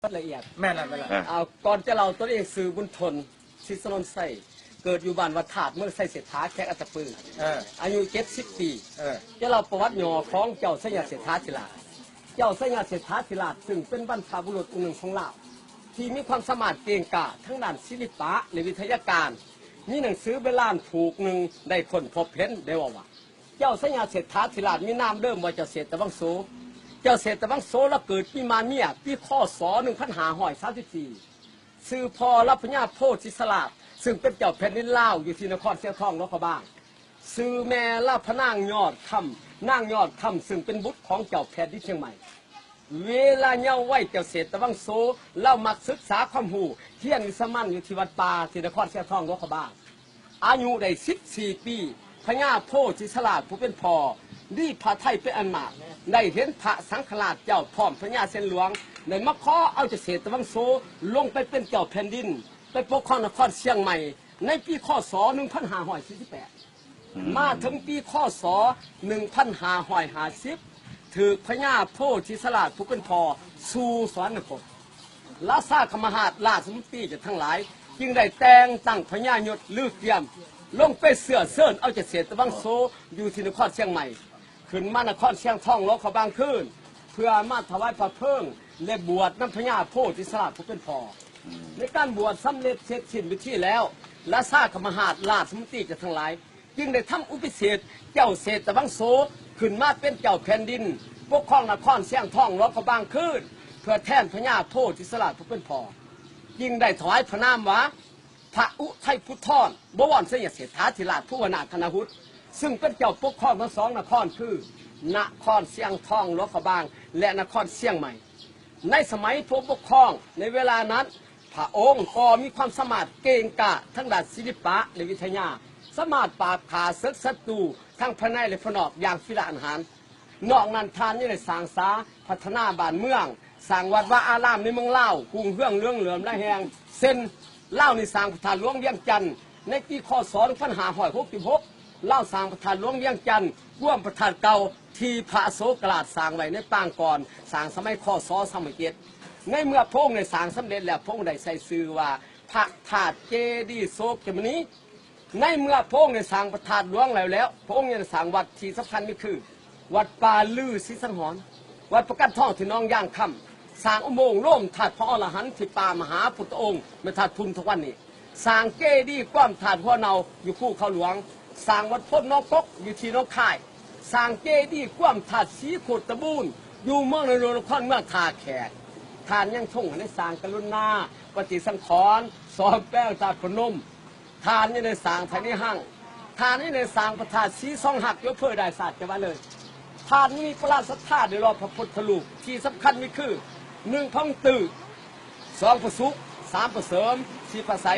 ລະອຽດ ແມ່ນແລ້ວ ແມ່ນແລ້ວ ອ່າ ອ່າ ກ່ອນຈະເລົ່າ ຕົວເອງຊື່ບຸນທົນ ສິດສະໜົນໄຊ ເກີດຢູ່ບ້ານວັດທາດ ເມືອງໄຊເສດຖາ ແຂວງອັດຕະປື ເອີ ອາຍຸເຈັດສິບປີ ເອີ ຈະເລົ່າປະຫວັດຫຍໍ້ຂອງເຈົ້າໄຊຍະເສດຖາທິລາດ. ເຈົ້າໄຊຍະເສດຖາທິລາດ ຊຶ່ງເປັນບັນພະບຸລຸດອົງໜຶ່ງຂອງລາວ ທີ່ມີຄວາມສາມາດເກັ່ງກ້າທາງດ້ານສິລະປະ ແລະ ວິທະຍາການ, ມີໜັງສືໂບລານຜູກໜຶ່ງໄດ້ຄົ້ນພົບເຫັນ ໄດ້ເວົ້າວ່າ ເຈົ້າໄຊຍະເສດຖາທິລາດມີນາມເດີມວ່າເຈົ້າເສດຕະວັງໂສ. ເຈົ້າເສດຕະວັງໂສລາວເກີດປີມາເມຍ ປີ ຄ.ສ. ໜຶ່ງພັນຫ້າຮ້ອຍສາມສິບສີ່ ຊື່ພໍ່ລາວພະຍາໂພທິສະຫຼາດ ຊຶ່ງເປັນເຈົ້າແຜ່ນດິນລາວຢູ່ທີ່ນະຄອນຊຽງທອງຫຼວງພະບາງ, ຊື່ແມ່ລາວພະນາງຍອດຄຳ, ນາງຍອດຄຳ ຊຶ່ງເປັນບຸດຂອງເຈົ້າແຜ່ນດິນຊຽງໃໝ່. ເວລາເຍົາວໄວເຈົ້າເສດຕະວັງໂສ ລາວມັກສຶກສາຄວາມຮູ້, ຮຽນວິຊາມານຢູ່ທີ່ວັດປ່າ ທີ່ນະຄອນຊຽງທອງຫຼວງພະບາງ. ອາຍຸໄດ້ສິບສີ່ປີ ພະຍາໂພທິສະຫຼາດຜູ້ເປັນພໍ່ ມີພະໄທເປັນອັນມາກ ໄດ້ເຫັນພະສັງຄະລາດເຈົ້າ ພ້ອມພະຍາເຊນຫຼວງ ໄດ້ມາຂໍເອົາເຈົ້າເສດຕະວັງໂສ ລົງໄປເປັນເຈົ້າແຜ່ນດິນ ໄປປົກຄອງນະຄອນຊຽງໃໝ່ ໃນປີ ຄ.ສ. ໜຶ່ງພັນຫ້າຮ້ອຍສີ່ສິບແປດ. ອືມ ມາເຖິງປີ ຄ.ສ. ໜຶ່ງພັນຫ້າຮ້ອຍຫ້າສິບ ຖືກພະຍາໂພທິສະຫຼາດຜູ້ເປັນພໍ່ ສູ່ສະຫວັນນະຄົມ. ລາຊາຄະມະຫາດລາຊະມົນຕີຈະທັງຫຼາຍ ຈຶ່ງໄດ້ແຕ່ງຕັ້ງພະຍາຍົດລືກຽມ ລົງໄປເຊື້ອເຊີນເອົາເຈົ້າເສດຕະວັງໂສ ຢູ່ທີ່ນະຄອນຊຽງໃໝ່ ຂຶ້ນມານະຄອນຊຽງທອງຫຼວງພະບາງຄືນ ເພື່ອມາຖວາຍພະເພີງ ແລະ ບວດນຳພະຍາໂພທິສະຫຼາດຜູ້ເປັນພໍ່. ໃນການບວດສຳເລັດເສັດສິ້ນພິທີແລ້ວ, ລາຊາຄະມະຫາດລາຊະມົນຕີຈະທັງຫຼາຍ ຈຶ່ງໄດ້ທຳອຸປະຕິເສດເຈົ້າເສດຕະວັງໂສ ຂຶ້ນມາເປັນເຈົ້າແຜ່ນດິນ ປົກຄອງນະຄອນຊຽງທອງຫຼວງພະບາງຄືນ ເພື່ອແທນພະຍາໂພທິສະຫຼາດຜູ້ເປັນພໍ່. ຈຶ່ງໄດ້ຖວາຍພະນາມວ່າ ພະອຸໄທພຸດທອນ ບໍວອນໄຊຍະເສດຖາທິລາດ ພູວະນາຄະນະຫຸດ ຊຶ່ງເປັນເຈົ້າປົກຄອງທັງສອງນະຄອນ ຄື ນະຄອນຊຽງທອງຫຼວງພະບາງ ແລະ ນະຄອນຊຽງໃໝ່. ໃນສະໄໝພະອົງປົກຄອງໃນເວລານັ້ນ ພະອົງກໍມີຄວາມສາມາດເກັ່ງກ້າທາງດ້ານສິລະປະ ແລະ ວິທະຍາ, ສາມາດປາບຂ້າເສິກສັດຕູທັງພາຍໃນ ແລະ ພາຍນອກຢ່າງພິລະອານຫານ. ນອກນັ້ນທ່ານຍັງໄດ້ສ້າງສາພັດທະນາບ້ານເມືອງ, ສ້າງວັດວາອາຣາມໃນເມືອງລາວ ຮຸ່ງເຮືອງເຫຼືອງເຫຼື້ອມຫຼາຍແຫ່ງ ເຊັ່ນ ລາວນີ້ສ້າງພະທາດຫຼວງວຽງຈັນ ໃນປີ ຄ.ສ. ໜຶ່ງພັນຫ້າຮ້ອຍຫົກສິບຫົກ ລາວສ້າງພະທາດຫຼວງວຽງຈັນ ກວມພະທາດເກົ່າທີ່ພະອະໂສກະລາດສ້າງໄວ້ໃນປາງກ່ອນ ສ້າງສະໄໝ ຄ.ສ. ສາມຮ້ອຍເຈັດ. ໃນເມື່ອພະອົງໄດ້ສ້າງສຳເລັດແລ້ວ ພະອົງໄດ້ໃສ່ຊື່ວ່າ ພະທາດເຈດີໂສກະມຸນີ. ໃນເມື່ອພະອົງໄດ້ສ້າງພະທາດຫຼວງແລ້ວແລ້ວ ພະອົງຍັງໄດ້ສ້າງວັດທີ່ສຳຄັນມີຄື ວັດປ່າລືສີສັງຫອນ, ວັດປະກັນທອງທີ່ໜອງຢາງຄຳ, ສ້າງອຸໂມງໂລມທາດພະອໍລະຫັນທີ່ປ່າມະຫາພຸດທະອົງ ແມ່ນທາດພຸນທຸກວັນນີ້, ສ້າງເຈດີກວມທາດຫົວເນົ່າຢູ່ພູເຂົາຫຼວງ, ສ້າງວັດໂພນໜອງກົກຢູ່ທີ່ໜອງຄາຍ, ສ້າງເຈດີກວມທາດສີໂຄດຕະບູນຢູ່ເມືອງນາໂນນ ນະຄອນເມືອງທ່າແຂກ. ທ່ານຍັງຊົງໃຫ້ໄດ້ສ້າງກະລຸນາປະຕິສັງຂອນ ສ້ອມແປງທາດພະນົມ. ທ່ານຍັງໄດ້ສ້າງພາຍໃນຮັງ, ທ່ານຍັງໄດ້ສ້າງພະທາດສີສອງຮັກ ຢູ່ອຳເພີດາຍສາດ ຈັງຫວັດເລີຍ. ທ່ານຍັງມີປະລານສັດທາໄດ້ຫຼໍ່ພະພຸດທະຮູບທີ່ສຳຄັນມີຄື ໜຶ່ງ ພະອົງຕື້, ສອງ ພະສຸກ, ສາມ ພະເສີມ, ສີ່ ພະໄສ.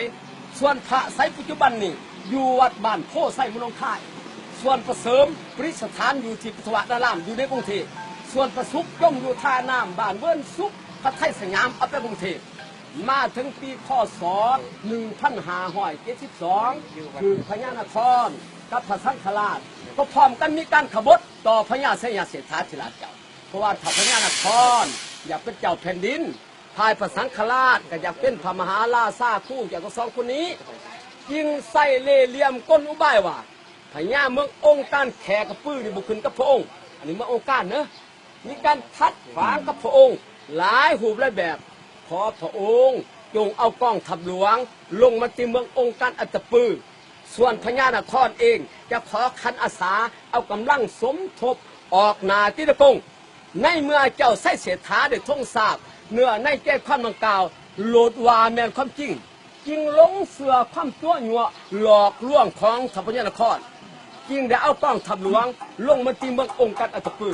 ສ່ວນພະໄສປັດຈຸບັນນີ້ຢູ່ວັດບ້ານໂພໄຊ ເມືອງໜອງຄາຍ. ສ່ວນພະເສີມປະດິດສະຖານຢູ່ທີ່ພຸດທະວະນາລາມ ຢູ່ໃນກຸງເທບ. ສ່ວນພະສຸກຈົມຢູ່ທ່ານ້ຳ ບ້ານເວີນສຸກ ພະໄທສະຫຍາມ ເອົາໄປກຸງເທບ. ມາເຖິງປີ ຄ.ສ. ໜຶ່ງພັນຫ້າຮ້ອຍເຈັດສິບສອງ ຄືພະຍານະຄອນກັບພະສັງຄະລາດ ກໍພ້ອມກັນມີການຂະບົດຕໍ່ພະຍາໄຊຍະເສດຖາທິລາດເຈົ້າ, ເພາະວ່າຖ້າພະຍານະຄອນຢາກເປັນເຈົ້າແຜ່ນດິນ, ຝ່າຍພະສັງຄະລາດກໍຢາກເປັນພະມະຫາລາຊາຄູ່ເຈົ້າທັງສອງຄົນນີ້, ຈຶ່ງໃຊ້ເລ່ຫຼ່ຽມກົນອຸບາຍວ່າ ພະຍາເມືອງອົງການແຂກະປືນີ້ບໍ່ຂຶ້ນກັບພະອົງ. ອັນນີ້ເມືອງອົງການເດີ. ມີການຂັດຂວາງກັບພະອົງຫຼາຍຮູບຫຼາຍແບບ. ຂໍພະອົງຈົ່ງເອົາກອງທັບຫຼວງລົງມາຕີເມືອງອົງການອັດຕະປື. ສ່ວນພະຍານະຄອນເອງຈະຂໍຂັນອາສາເອົາກຳລັງສົມທົບອອກໜ້າຕີນະກົງ. ໃນເມື່ອເຈົ້າໄຊເສດຖາໄດ້ທົງຊາບເນື້ອໃນໃຈຄວາມດັ່ງກ່າວ ໂລດວ່າແມ່ນຄວາມຈິງ, ຈຶ່ງຫຼົງເຊື່ອຄວາມຕົວະຍົວະຫຼອກລວງຂອງທັບພະຍານະຄອນ, ຈຶ່ງໄດ້ເອົາກອງທັບຫຼວງລົງມາຕີເມືອງອົງການອັດຕະປື.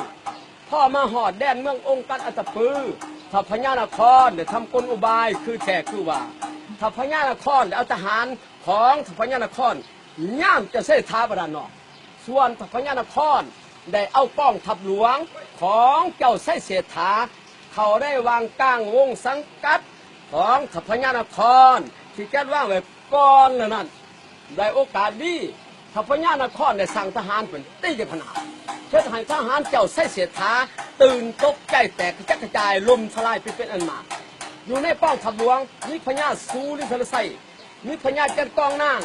ພໍມາຮອດແດນເມືອງອົງການອັດຕະປື, ທັບພະຍານະຄອນໄດ້ທຳກົນອຸບາຍຄືແທ້ຄືວ່າ, ທັບພະຍານະຄອນໄດ້ເອົາທະຫານຂອງທັບພະຍານະຄອນຍາມເຈົ້າໄຊເສດຖາບໍ່ທັນນອກ. ສ່ວນທັບພະຍານະຄອນໄດ້ເອົາກອງທັບຫຼວງຂອງເຈົ້າໄຊເສດຖາເຂົ້າໃນວັງກາງວົງສັງກັດຂອງທັບພະຍານະຄອນທີ່ຈັດວາງໄວ້ກ່ອນແລ້ວນັ້ນ. ໄດ້ໂອກາດດີ, ທັບພະຍານະຄອນໄດ້ສັ່ງທະຫານເປັນຕີກັນພະນາດ, ເຮັດໃຫ້ທະຫານເຈົ້າໄຊເສດຖາຕື່ນຕົກໃຈແຕກກະຈັດກະຈາຍ, ລົ້ມທະລາຍໄປເປັນອັນມາກ. ຢູ່ໃນກອງທັບຫຼວງ ມີພະຍາຊູລິນທະລະໄຊ, ມີພະຍາຈັນກອງນາງ,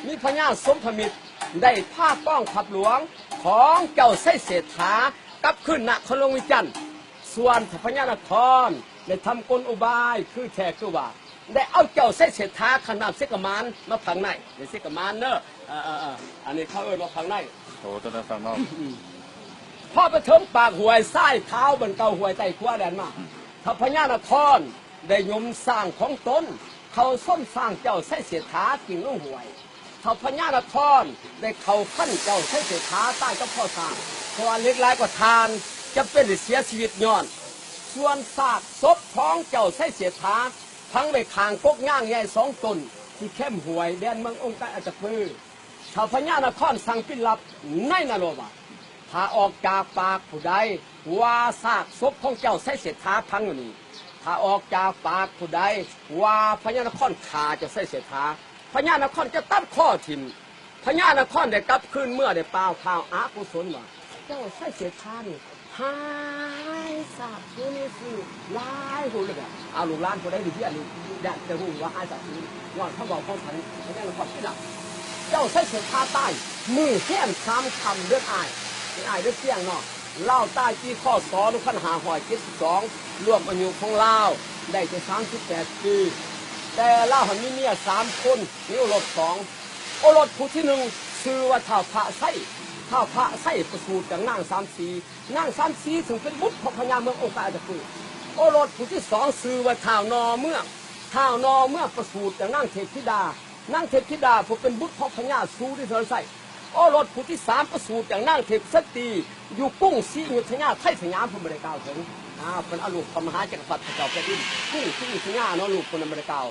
ມີພະຍາສົມພະມິດ ໄດ້ພາກອງທັບຫຼວງຂອງເຈົ້າໄຊເສດຖາກັບຄືນນະຄອນຫຼວງວຽງຈັນ. ສ່ວນພະຍານະຄອນໄດ້ທຳກົນອຸບາຍຄືແທ້ຄືວ່າ ໄດ້ເອົາເຈົ້າໄຊເສດຖາຂ້າມນ້ຳເຊກະໝານມາພັງໃນ ໃນເຊກະໝານເດີ. ເອີ ເອີ ເອີ ອັນນີ້ເຂົາເອີ້ນວ່າພັງໃນ. ໂອ້ ຕົວນັ້ນຝັ່ງນອກ. ພໍໄປເຖິງປາກຫ້ວຍຊາຍຂາວ ບ່ອນເກົ່າຫ້ວຍໃຕ້ຂົວແລ່ນມາ, ອືມ ທ້າວພະຍານະຄອນໄດ້ຍົມຊ້າງຂອງຕົນເຂົ້າຊົນຊ້າງເຈົ້າໄຊເສດຖາກິ້ງລົງຫ້ວຍ. ທ້າວພະຍານະຄອນໄດ້ເຂົ້າຟັນເຈົ້າໄຊເສດຖາຕາຍກັບຄໍຊ້າງ, ເພາະວ່າເຫຼັກຫຼາຍກວ່າຖ່ານ ຈຳເປັນໄດ້ເສຍຊີວິດຍ້ອນ. ສ່ວນຊາກສົບຂອງເຈົ້າໄຊເສດຖາ ຝັງໄວ້ຂ້າງກົກຍາງໃຫຍ່ສອງຕົ້ນ ທີ່ແຄມຫ້ວຍແດນເມືອງອົງການອັດຕະປື. ທ້າວພະຍານະຄອນສັ່ງປິນລັບໃນນະໂລບາດ, ຖ້າອອກຈາກປາກຜູ້ໃດວ່າຊາກສົບຂອງເຈົ້າໄຊເສດຖາຝັງຢູ່ນີ້, ຖ້າອອກຈາກປາກຜູ້ໃດວ່າພະຍານະຄອນຂ້າເຈົ້າໄຊເສດຖາ, ພະຍານະຄອນຈະຕັດຄໍຖິ້ມ. ພະຍານະຄອນໄດ້ກັບຄືນເມືອ ໄດ້ກ່າວຂ່າວອະກຸສົນວ່າ ເຈົ້າໄຊເສດຖານີ້ ຫາຍສາບສູນໜັງສືຫຼາຍຮູບແລ້ວ. ອາ ລູກຫຼານຜູ້ໃດໄດ້ຮຽນນີ້ ຢາກຈະຮູ້ວ່າຫາຍສາບສູນ ຍ້ອນຄຳເວົ້າຂອງທ່ານພະຍານະຄອນທີ່ນຳ. ເຈົ້າໄຊເສດຖາຕາຍມື້ແຮມສາມຄ່ຳເດືອນອ້າຍ ເປັນອ້າຍເດືອນຕຽງເນາະ. ລາວຕາຍປີ ຄ.ສ. ໜຶ່ງພັນຫ້າຮ້ອຍເຈັດສິບສອງ ລວມອາຍຸຂອງລາວໄດ້ແຕ່ສາມສິບແປດປີ. ແຕ່ລາວຫັ້ນມີເມຍສາມຄົນ ມີໂອລົດສອງ. ໂອລົດຜູ້ທີໜຶ່ງຊື່ວ່າທ້າວພະໄຊ. ທ້າວພະໄຊປະສູດຈາກນາງສາມສີ. ນາງສາມສີເຊິ່ງເປັນບຸດຂອງພະຍາເມືອງອົງການອັດຕະປື. ໂອລົດຜູ້ທີສອງຊື່ວ່າທ້າວໜໍ່ເມືອງ. ທ້າວໜໍ່ເມືອງປະສູດຈາກນາງເທບທິດາ. ນາງເທບທິດາຜູ້ເປັນບຸດຂອງພະຍາຊູລິນທະລະໄຊ. ໂອລົດຜູ້ທີສາມປະສູດຈາກນາງເທບສັນຕີ ຢູ່ກຸງສີອະຍຸດທະຍາໄທສະຫຍາມ ເພິ່ນບໍ່ໄດ້ກ່າວເຖິງ. ອາ ເພິ່ນເອົາລູກຂອງມະຫາຈັກກະພັດພະເຈົ້າແຜ່ນດິນ ກຸງສີອະຍຸດທະຍາເນາະ ລູກເພິ່ນນະບໍ່ໄດ້ກ່າວ.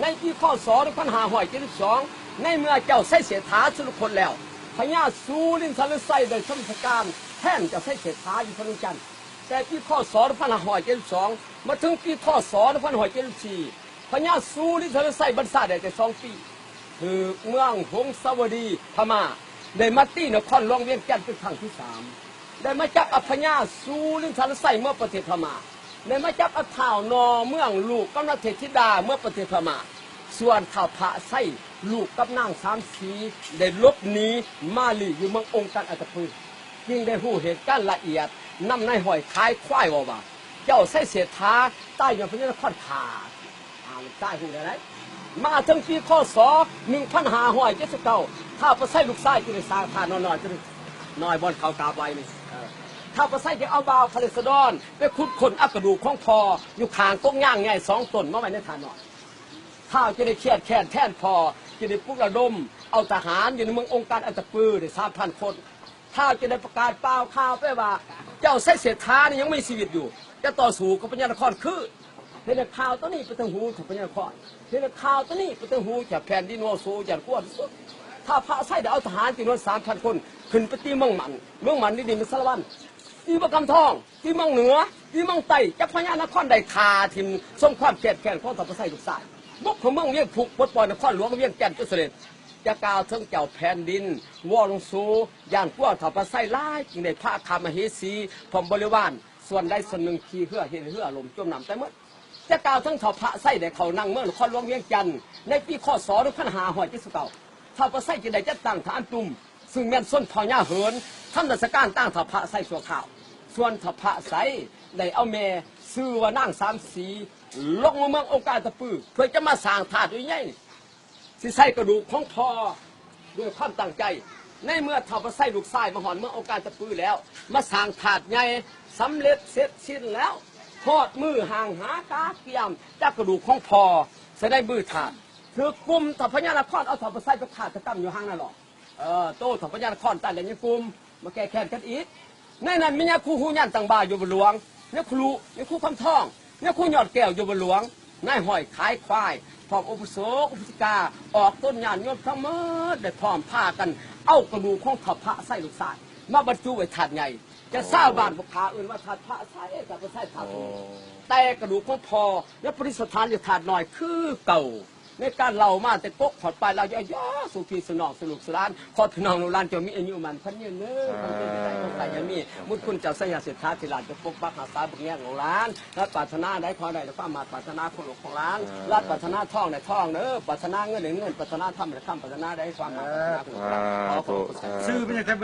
ໃນປີ ຄ.ສ. ໜຶ່ງພັນຫ້າຮ້ອຍເຈັດສິບສອງ ໃນເມື່ອເຈົ້າໄຊເສດຖາສຸລະຄົນແລ້ວ ພະຍາຊູລິນທະລະໄຊໄດ້ຊົນຊະການແທນເຈົ້າໄຊເສດຖາຢູ່ພະນວມຈັນ. ແຕ່ປີ ຄ.ສ. ໜຶ່ງພັນຫ້າຮ້ອຍເຈັດສິບສອງ ມາເຖິງປີ ຄ.ສ. ໜຶ່ງພັນຫ້າຮ້ອຍເຈັດສິບສີ່ ພະຍາຊູລິນທະລະໄຊບັນຊາໄດ້ແຕ່ສອງປີ ຖືກເມືອງຫົງສາວະດີພະມ້າໄດ້ມາຕີນະຄອນຫຼວງວຽງຈັນເປັນຄັ້ງທີສາມ. ໄດ້ມາຈັບເອົາພະຍາຊູລິນທະລະໄຊເມືອປະເທດພະມ້າ. ໄດ້ມາຈັບເອົາທ້າວໜໍ່ເມືອງ ລູກກັບນາງເທບທິດາເມືອປະເທດພະມ້າ. ສ່ວນທ້າວພະໄຊ ລູກກັບນາງສາມສີ ໄດ້ຫຼົບໜີມາລີ້ຢູ່ເມືອງອົງການອັດຕະປື. ຈຶ່ງໄດ້ຮູ້ເຫດການລະອຽດນຳນາຍຮ້ອຍຂາຍຄວາຍເວົ້າວ່າ ເຈົ້າໄຊເສດຖາຕາຍຍ້ອນພະຍານະຄອນຂ້າ. ອາ ລູກຊາຍຮູ້ແລ້ວໃດ໋. ມາເຖິງປີ ຄ.ສ. ໜຶ່ງພັນຫ້າຮ້ອຍເຈັດສິບເກົ້າ ທ້າວພະໄຊລູກຊາຍຈຶ່ງໄດ້ສ້າງທາດນ້ອຍໆ ຈະໜ້ອຍບ່ອນເຂົາກາບໄຫວ້ນີ້. ເອີ ທ້າວພະໄຊຈຶ່ງເອົາບ່າວຂ້າລາຊະດອນໄປຂຸດຄົ້ນເອົາກະດູກຂອງພໍ່ຢູ່ຂ້າງກົກຍາງໃຫຍ່ສອງຕົ້ນມາໄວ້ໃນທາດນ້ອຍ. ທ້າວຈຶ່ງໄດ້ຄຽດແຄ້ນແທນພໍ່ ຈຶ່ງໄດ້ປຸກລະດົມເອົາທະຫານຢູ່ໃນເມືອງອົງການອັດຕະປືໄດ້ສາມພັນຄົນ. ທ້າວຈຶ່ງໄດ້ປະກາດປ່າວຂ່າວໄປວ່າ ເຈົ້າໄຊເສດຖານີ້ຍັງມີຊີວິດຢູ່ ຈະຕໍ່ສູ້ກັບພະຍານະຄອນຄືນ. ເຮັດໃຫ້ຂ່າວໂຕນີ້ໄປເຖິງຫູເຈົ້າພະຍານະຄອນ, ເຮັດໃຫ້ຂ່າວໂຕນີ້ໄປເຖິງຫູເຈົ້າແຜ່ນດິນວໍໂຊ ຢ້ານກົວທີ່ສຸດ. ທ້າວພະໄຊໄດ້ເອົາທະຫານຈຳນວນສາມພັນຄົນ ຂຶ້ນໄປຕີເມືອງໝັ້ນ. ເມືອງໝັ້ນນີ້ ນີ້ແມ່ນສາລະວັນ, ຕີເມືອງກຳທອງ, ຕີເມືອງເໜືອ, ຕີເມືອງໃຕ້, ຈັບພະຍານະຄອນໄດ້ຂ້າຖິ້ມ ສົມຄວາມແຄບແຄ້ນຂອງທ້າວພະໄຊລູກຊາຍ, ບຸກເຂົ້າເມືອງວຽງຜຸກ ປົດປ່ອຍນະຄອນຫຼວງວຽງຈັນຈົນສຳເລັດ. ຈະກ່າວເຖິງເຈົ້າແຜ່ນດິນວໍໂຊ ຢ້ານກົວທ້າວພະໄຊຫຼາຍ ຈຶ່ງໄດ້ພາຂ້າມມະເຫສີ ພ້ອມບໍລິວານ ສ່ວນໃດສ່ວນໜຶ່ງຂີ່ເຮືອ ເຮັດໃຫ້ເຮືອລົ້ມຈົມນ້ຳຕາຍໝົດ. ຈະກ່າວເຖິງທ້າວພະໄຊໄດ້ເຂົ້ານັ່ງເມືອງນະຄອນຫຼວງວຽງຈັນໃນປີ ຄ.ສ. ໜຶ່ງພັນຫ້າຮ້ອຍເຈັດສິບເກົ້າ. ທ້າວພະໄຊຈຶ່ງໄດ້ຈັດຕັ້ງທະຫານຕຸມ ຊຶ່ງແມ່ນຊົນເຜົ່າຍາເຫີນ ທຳລາຊະການຕາມທ້າວພະໄຊຊົ່ວຄາວ. ສ່ວນທ້າວພະໄຊໄດ້ເອົາແມ່ຊື່ວ່ານາງສາມສີ ລົງມາເມືອງອົງການຕະປື ເພື່ອຈະມາສ້າງທາດໃຫຍ່ ຊິໃສ່ກະດູກຂອງພໍ່ດ້ວຍຄວາມຕັ້ງໃຈ. ໃນເມື່ອທ້າວພະໄຊລູກຊາຍມາຮອດເມືອງອົງການຕະປືແລ້ວ ມາສ້າງທາດໃຫຍ່ສຳເລັດເສັດສິ້ນແລ້ວ, ຮອດມື້ຫ້າງຫາກາກຽມຈາກກະດູກຂອງພໍ່ໃສ່ໃນມືທາດ. ຖືກກຸ່ມທ້າວພະຍານະຄອນເອົາທ້າວພະໄຊໄປຄາດຕະກຳຢູ່ຫ້າງນາຫຼອກ. ເອີ ໂຕທ້າວພະຍານະຄອນຕາຍແລ້ວຍັງກຸ່ມມາແກ້ແຄ້ນກັນອີກ. ໃນນັ້ນມີຍາຄູຫູຍານຕັ້ງບ່າຢູ່ບານຫຼວງ, ຍາຄູລຸ, ຍາຄູຄຳທອງ, ຍາຄູຍອດແກ້ວຢູ່ບານຫຼວງ, ນາຍຮ້ອຍຂາຍຄວາຍ ພ້ອມອຸປະສົກອຸປາສິກາ ອອກຕົນຍາດໂຍມທັງໝົດ ໄດ້ພ້ອມພາກັນເອົາກະດູກຂອງທ້າວພະໄຊລູກຊາຍມາບັນຈຸໄວ້ທາດໃຫຍ່. ແຕ່ຊາວບ້ານພວກຂ້າເອີ້ນວ່າທາດພະໄຊ, ທາດພະໄຊ, ທາດ ໂອ້ ແຕ່ກະດູກຂອງພໍ່ຍັງປະດິດສະຖານຢູ່ທາດນ້ອຍຄືເກົ່າ. ໃນການເລົ່າມາແຕ່ກົກຮອດປາຍ ລາວຢ່າໆ ສູ່ພີ່ສູ່ນ້ອງສູ່ລູກສູ່ຫຼານ ຂໍພີ່ນ້ອງລູກຫຼານຈົ່ງມີອາຍຸໝັ້ນຂວັນຍືນເດີ ຄວາມເຈັບຢ່າໄດ້ ຄວາມໄຂ້ຢ່າມີ ມຸດຄຸນເຈົ້າໄຊຍະເສດຖາທິລາດຈົ່ງປົກປັກຮັກສາເບິ່ງແຍງລູກຫຼານ ລາດປາດຖະໜາໃດຂໍໄດ້ຕາມຄວາມມາດປາດຖະໜາຂອງລູກຂອງຫຼານ ລາດປາດຖະໜາທອງໄດ້ທອງເດີ ປາດຖະໜາເງິນໄດ້ເງິນ ປາດຖະໜາຄຳໄດ້ຄຳ ປາດຖະໜາໃດຄວາມມາດປາດຖະໜາຂອງລູກຫຼານ ຂໍຂອບຄຸນ.